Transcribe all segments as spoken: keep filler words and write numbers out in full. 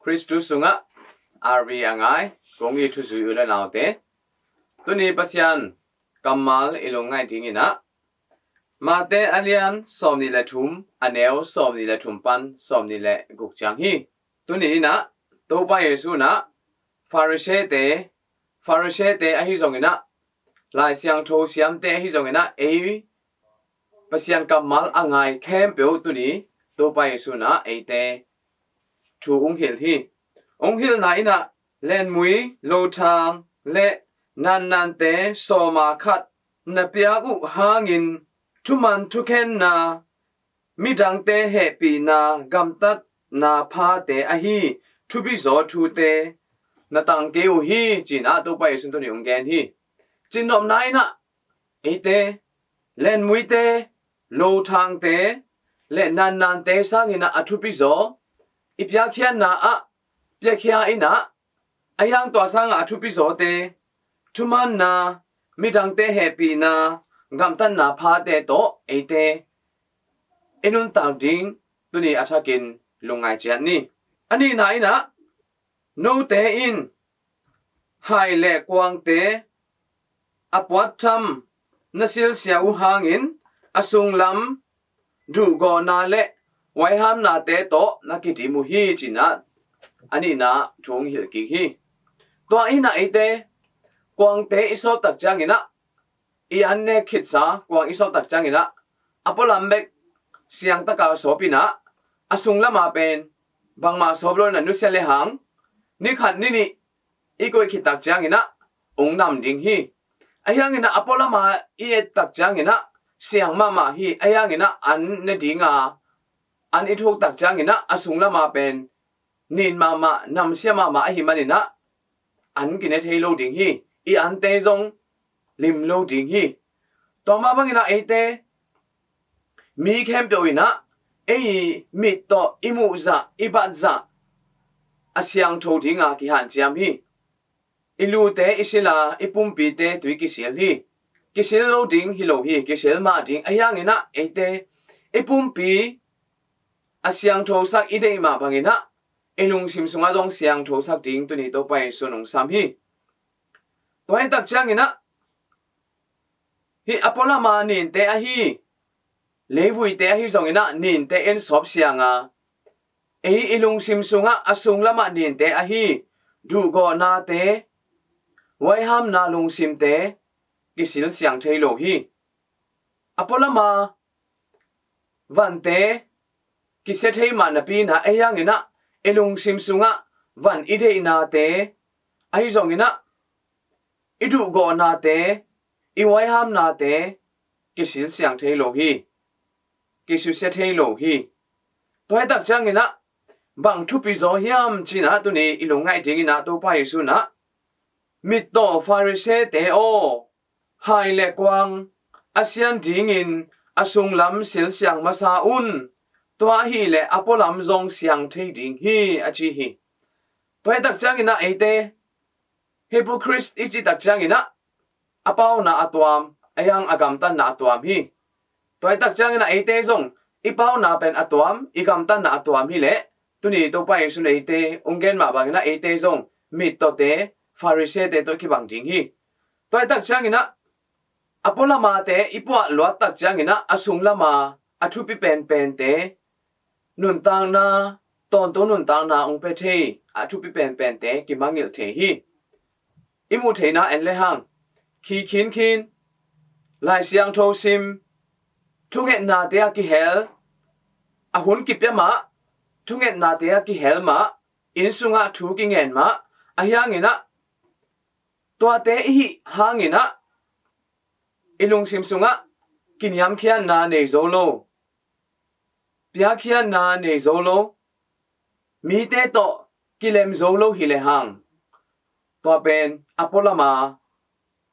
Khristu sungah R V a ngai kong it thuzui u le naute, tuni Pasian kammal i lungngaih dingin ah Mate a lian sawmnih le thum, a neu sawmnih le thum pan sawmnih le guk ciang hi. Tuni in ah Topa Jesu in ah Farisee-te, Farisee-te ahi zongin ah, Lai Siangtho siamte ahi zongin ah, ei Pasian kammal a ngai khempeuh tuni Topa Jesu in ah eite thu ung hilh hi. Ung hilhna in ah, lenmui, lothang le nannante sawma khat na piak uh hangin thuman thukhenna, midangte hehpihna, gamtatna phate ahi thupizaw thute na tang kei uh hi, ci-in ah Topa Jesu in tuni ung gen hi. Cinnopna in ah eite lenmuite, lothangte le nannante sangin ah a thupizaw i piakkhiatna ah piakhia in ah, a hiang tua sangah a thupizawte, thumanna, midangte hehpihna, gamtatna phate tawh eite i nuntak ding tuni a thakin lungngai ciat ni. A nihna in ah, note in hai le kuangte a puattham na silsia uh hangin a sunglam duhgawhna le huaihamnate tawh na kidim uh hi, ci-in ah a nihna thu ung hilh kik hi. Tua in ah eite kuangte i sawp tak ciangin ah, i an nek khitsa kuang i sawp tak ciangin ah, a pualam bek siangtaka sawp in ah, a sunglama pen bangmah sawp lo in ah nusia lehang, ni khat ni nih i koih khit tak ciangin ah ung nam ding hi. A hiangin ah a pualama i et tak ciangin ah siang mahmah hi. A hiangin ah an ne dinga an i thuk tak ciangin ah a sunglama pen nin mahmah, namsia mahmah ahi manin ah an kine thei lo ding hi. I ante zong lim lo ding hi. Tua mah bangin ah eite mi khempeuh in ah ei mit tawh i muhzah, i batzah a siangtho dinga kihanciam hi. I lute i sil a, i pumpite tui kisil hi. Kisil lo ding hi lo hi, kisil mah ding. A hiangin ah eite i pumpi a siangthosak i deih mah bangin ah, i lungsim sungah zong siangthosak ding tuni Topa Jesu in ung sam hi. Tua hi tak ciangin ah, hih a pualama ninte ahi leivuite ahi zongin ah ninte in sawp siang a, ei i lungsim sungah a sunglamah ninte ahi duhgawhnate, huaihamna lungsimte kisil siang thei lo hi. A pualama vante kisia thei mah napi in ah, a hiangin ah i lungsim sungah van i deihnate ahi zongin ah, i duhgawhnate, i huaihamnate kisil siang thei lo hi. Kisusia thei lo hi. Tua hi tak ciangin ah, bang thupi zaw hiam ci-in ah tuni i lungngaih dingin ah Topa Jesu in ah, mit tawh Farisee-te aw, hai le kuang a sian dingin a sunglam sil siang masa un. Tua ahih leh a pualam zong siang thei ding hi, a ci hi. Tua hi tak ciangin ah eite hypocrite i cih tak ciangin ah, a pauna a tuam, a hiang a gamtatna a tuam hi. Tua hi tak ciangin ah eite zong i pauna pen a tuam, i gamtatna a tuam hi leh, tuni Topa Jesu in eite ung gen mah bangin ah eite zong mit tawhte, Farisee-te tawh kibang ding hi. Tua hi tak ciangin ah, a pualamate i puah luat tak ciangin ah, a sunglama a thupi penpente nuntakna, tawntung nuntakna ung pia thei, a thupi penpente kimangngilh thei hi. I muh theihna en lehang, khi khinkhin, Lai Siangtho sim, thungetnate a kihel, a hun kipia mah, thungetnate a kihel mah, inn sungah thu kingen mah, a hiangin ah, tuate i hih hangin ah, i lungsim sungah kiniamkhiatna nei zo lo, piakkhiatna nei zo lo, mite tawh kilem zo lo hi lehang, tua pen a pualama,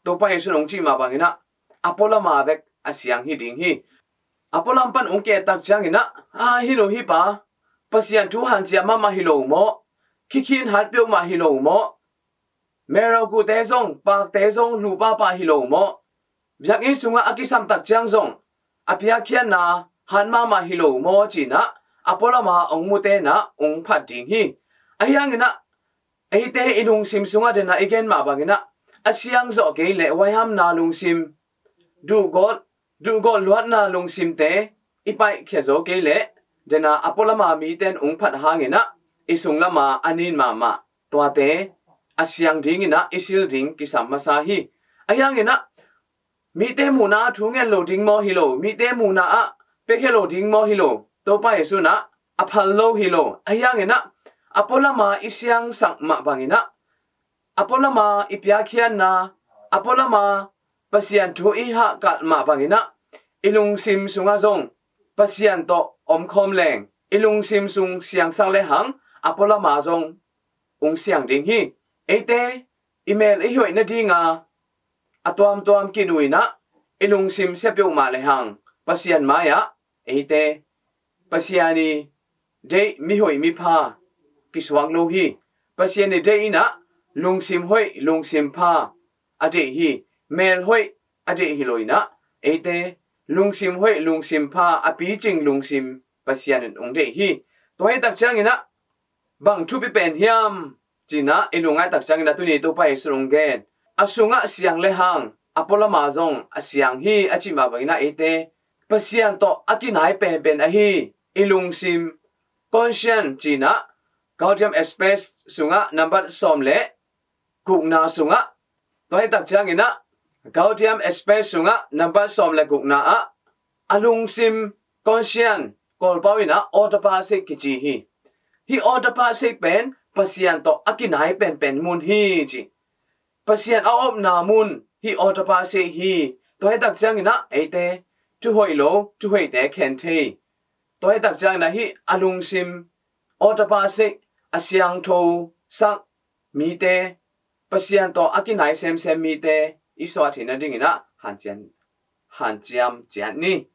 Topa Jesu in ung cih mah bangin ah, a pualama bek a siang hi ding hi. A pualam pan ung ki-et tak ciangin ah, a, hih nu hih pa, Pasian thu hanciam mahmah hi lo maw, khikhin hat peuhmah hi lo maw, melrokute zong, pakte zong luh pahpah hi lo maw, biakinn sungah a kisam tak ciang zong a piakkhiatna hat mahmah hi lo maw ci-in ah, a pualama ung mute in ah ung phat ding hi. Ahi hanginah eite i lungsim sungah dena i gen mah banginah a siang zawh kei leh huaihamna lungsim, duhgawt, duhgawt luatna lungsimte i paihkhia zo kei leh dena a pualama mite in ung phat hanginah i sunglama a nin mahmah tuate a siang dinginah i sil ding kisam masa hi. Ahi hanginah mite muhna ah thu ngen lo ding maw hi lo, mite muhna ah piakhia lo ding maw hi lo, Topa Jesu in ah a phal lo hi lo. Ahi hanginah a pualama i siangsak mah banginah a pualama i piakkhiatna, a pualama Pasian thu i hahkalh mah banginah i lungsim sungah zong Pasian tawh omkhawm leng i lungsim sung siangsak lehang a pualama zong ung siang ding hi. Eite i mel i hoih nadinga a tuamtuam kinuh inah i lungsim sia peuhmah lehang Pasian mai-ah eite Pasian i deih mihoih mipha kisuak lo hi. Pasian i deih inah lungsim hoih lungsim pha a deih hi. Mel hoih a deih hi lo inah eite lungsim hoih lungsim pha a picing lungsim Pasian in ung deih hi. Tua hi tak cianginah bang thupi pen hiam cinah i lungngaih tak cianginah tuni Topa Jesu in ung gen, a sungah siang lehang a pualama zong a siang hi a cih mah banginah eite Pasian tawh a kinai penpen ahi i lungsim, conscience cinah Gaudium et Spes sungah nambat sawm le gukna sungah, tua hi tak cianginah Gaudium et Spes sungah nambat sawm le gukna ah a lungsim, conscience, Kawlpau inah autopasik kici hi. Hih autopasik pen Pasian tawh a kinai penpen mun hi ci. Pasian a omna mun hih autopasik hi. Tua hi tak cianginah eite thuhoih lo thuhoihte khen thei. Tua hi tak cianginah hih a lungsim autopasik a siangtho sak mite, Pasian tawh a kinai semsem mite i suah theih nadinginah hanciam, hanciam ciat ni.